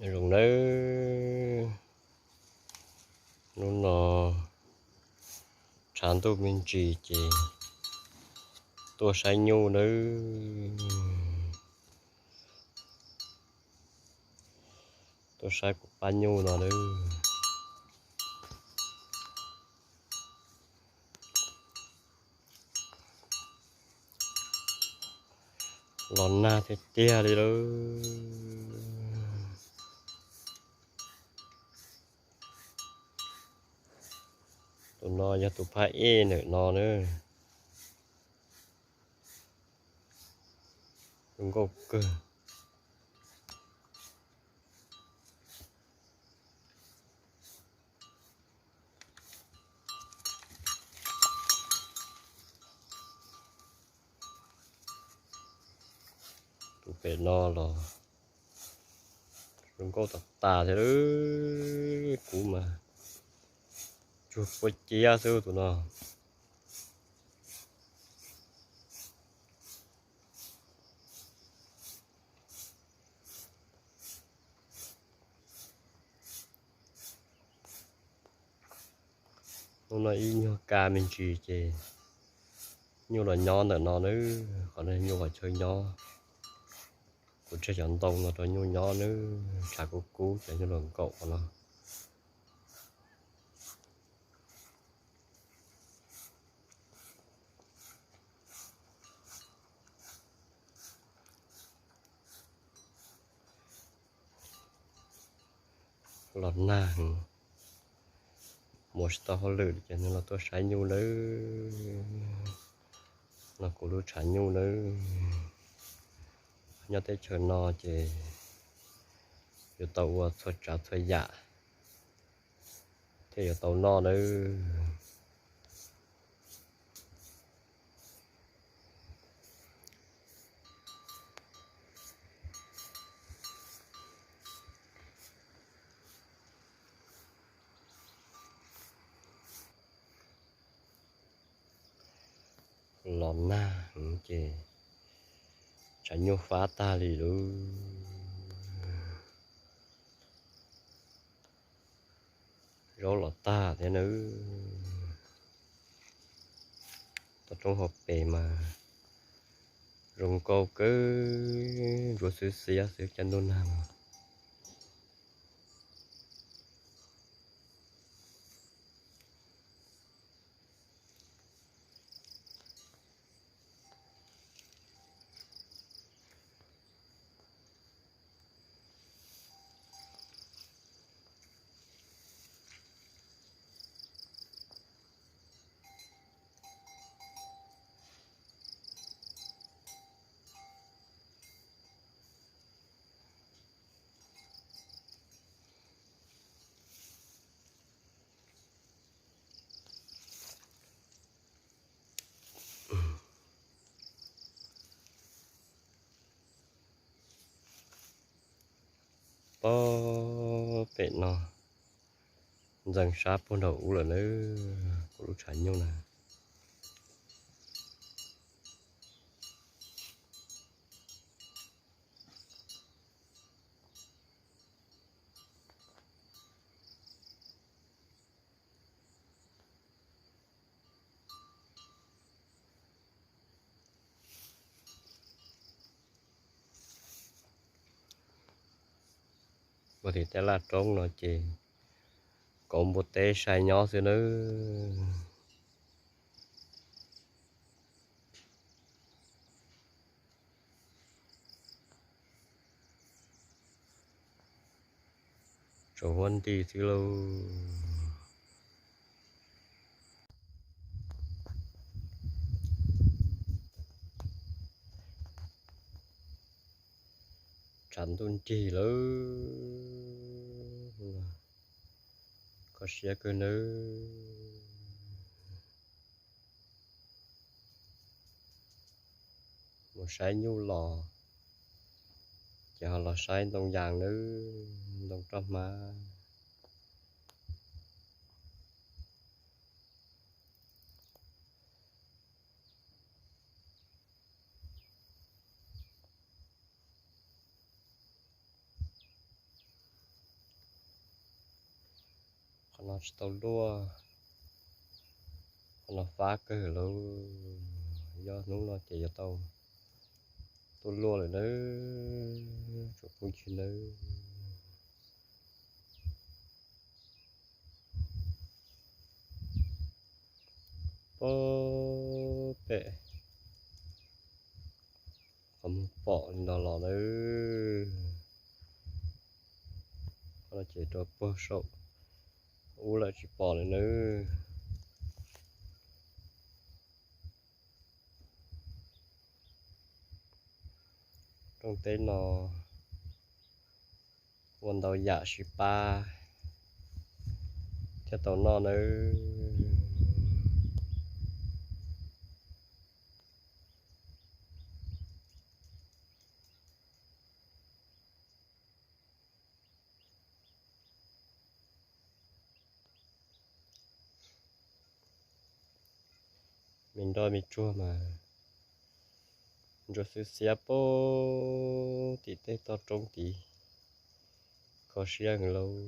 Nyob zoo nawb, hnub no tshav ntuj me ntsis ces tuaj saib nyuj nawb, tuaj saib kuv pab nyuj no nawb. Los nag tiag tiag li lawm. Tus no yog tus phab ej ntawm no na. Zoo nkauj kawg. Tus pem no los zoo nkauj tas tas thiab lawm, kuv mas tsuag puab ciab xwb tus no. Hnub no ib nyuag kaj me ntsis ces nyuj los nyob ntawm no nawb, qhov no nyuj qhov chaw nyob. Kuv tseg cov ntoo no rau nyuj nyob nawb, tshav kub kub ces nyuj los nkaum qhov no. Los nag heev, mus tsis tau hauj lwm ces nws los tuaj saib nyuj nawb. No kuv lub tshav nyuj nawb. Nyob teb chaws no ces yuav tau ua txhua tsav txhua yam thiaj yuav tau noj nawb. Los nag heev ces tshav nyuj fab tag li lawm. Zaub los tag thiab nawb. Toj roob hauv pes mas zoo nkauj kawg, ntsuab xwb xiab xwb cov ntuj nag no. Pob pem no ntxeev sab puag nraum ub lawm nawb, kuv lub tshav nyuj na. Puag tim tej laj roob no ces kauv npua teb sai nyob xwb nawb. Tsaus huab nti xwb lauj. Tshav ntuj nrig lawm, kho siab kawg nawb. Mus saib nyuj los ces ho los saib ntoo yas nawb, ntoo roj hmab. tsis tau luaj. Qhov no fab kawg lauj, yog hnub no ces yuav tau tuaj luaj lawm nawb, tsoom phooj ywg nawb. Puag pem qhov muag pom li no los nawb, qhov no ces rau puag saum ub lawm tsis pom lawm nawb. Rooj teb no ua ntau yam sib pab thiaj tau noj nawb. Me nroj me tsuag mas ntsuab xwb xiab puag tim tej toj roob tid, kho siab heev lauj.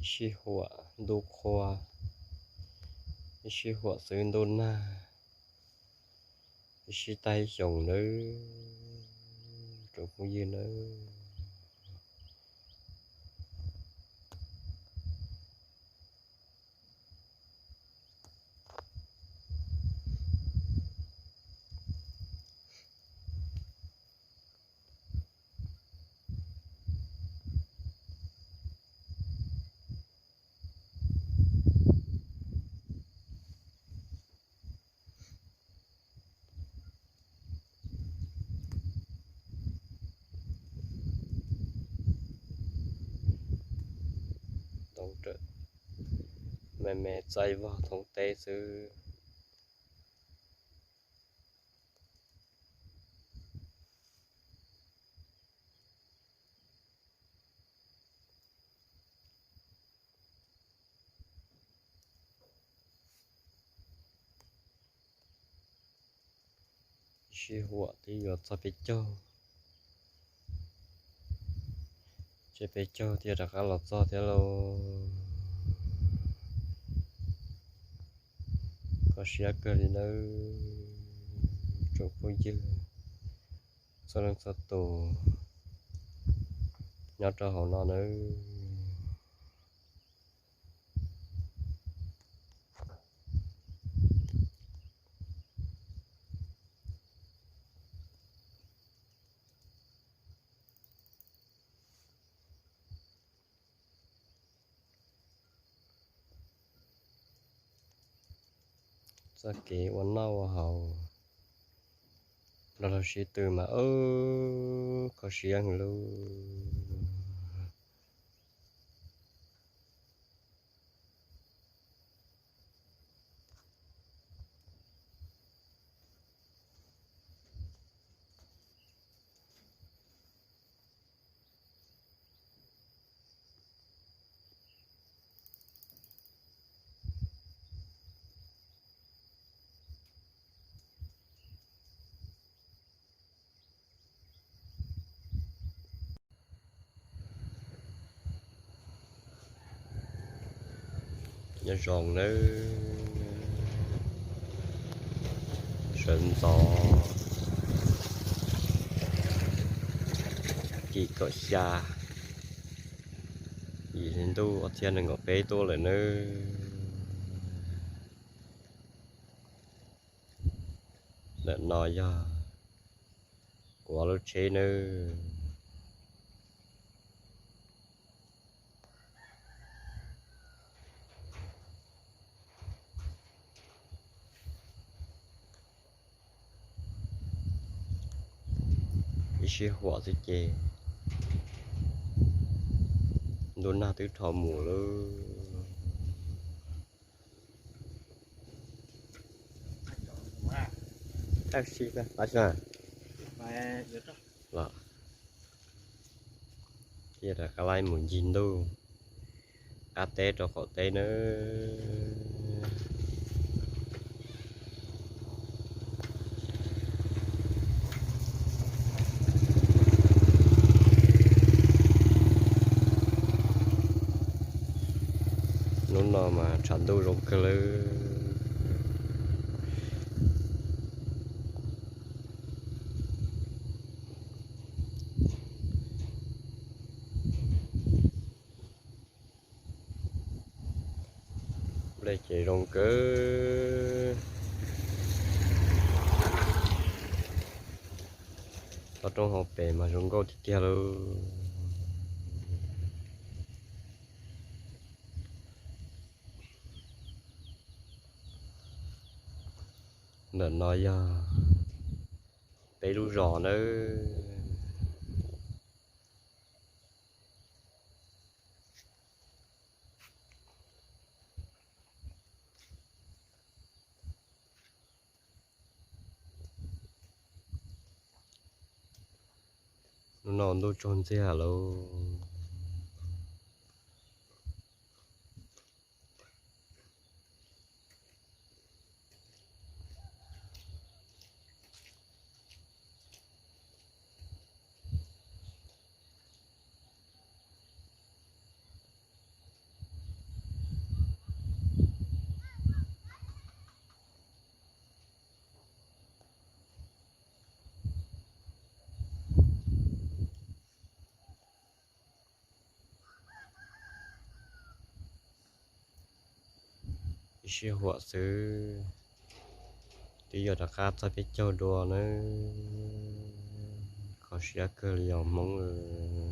Ib sij huam ntuj qhua, ib sij huam xwb ntuj nag, ib sij tag ib xyoos nawb, tsoom phooj ywg nawb. Ntoo rawm me me txaij vog thoob teb xwb. Ib sij huam twb yuav txog peb caug, ces peb caug thiaj rov qab los txog thiab lauj. Kho siab kawg li nawb, tsoom phooj ywg txhua leej txhua tus nyob rau hauv no nawb. Txoj kev ua noj ua haus nrog luag sib tw mas kho siab heev lauj. Nyob zoo nawb, sawv ntxov tim kaum xya yim hli ntuj ob txhiab nees nkaum peb tuaj lawm nawb. Ntawm no yog kuv ob lub tsheb nawb. Sib huam xwb ces ntuj nag twb rho mus lawm. Los, cia rov qab laib mus ncig ntuj qab teb rau qaum teb nawb. Hnub no mas tshav ntuj zoo kawg lawm. Nplej ces zoo kawg. Toj roob hauv pes mas zoo nkauj tiag tiag lauj. Ntawm no yog peb lub zos nawb. Hnub no ntuj tsaus ntxiag lawm. Ib sij huam xwb, twb yuav rov qab txog peb caug dua nawb. Kho siab kawg li os Hmoob.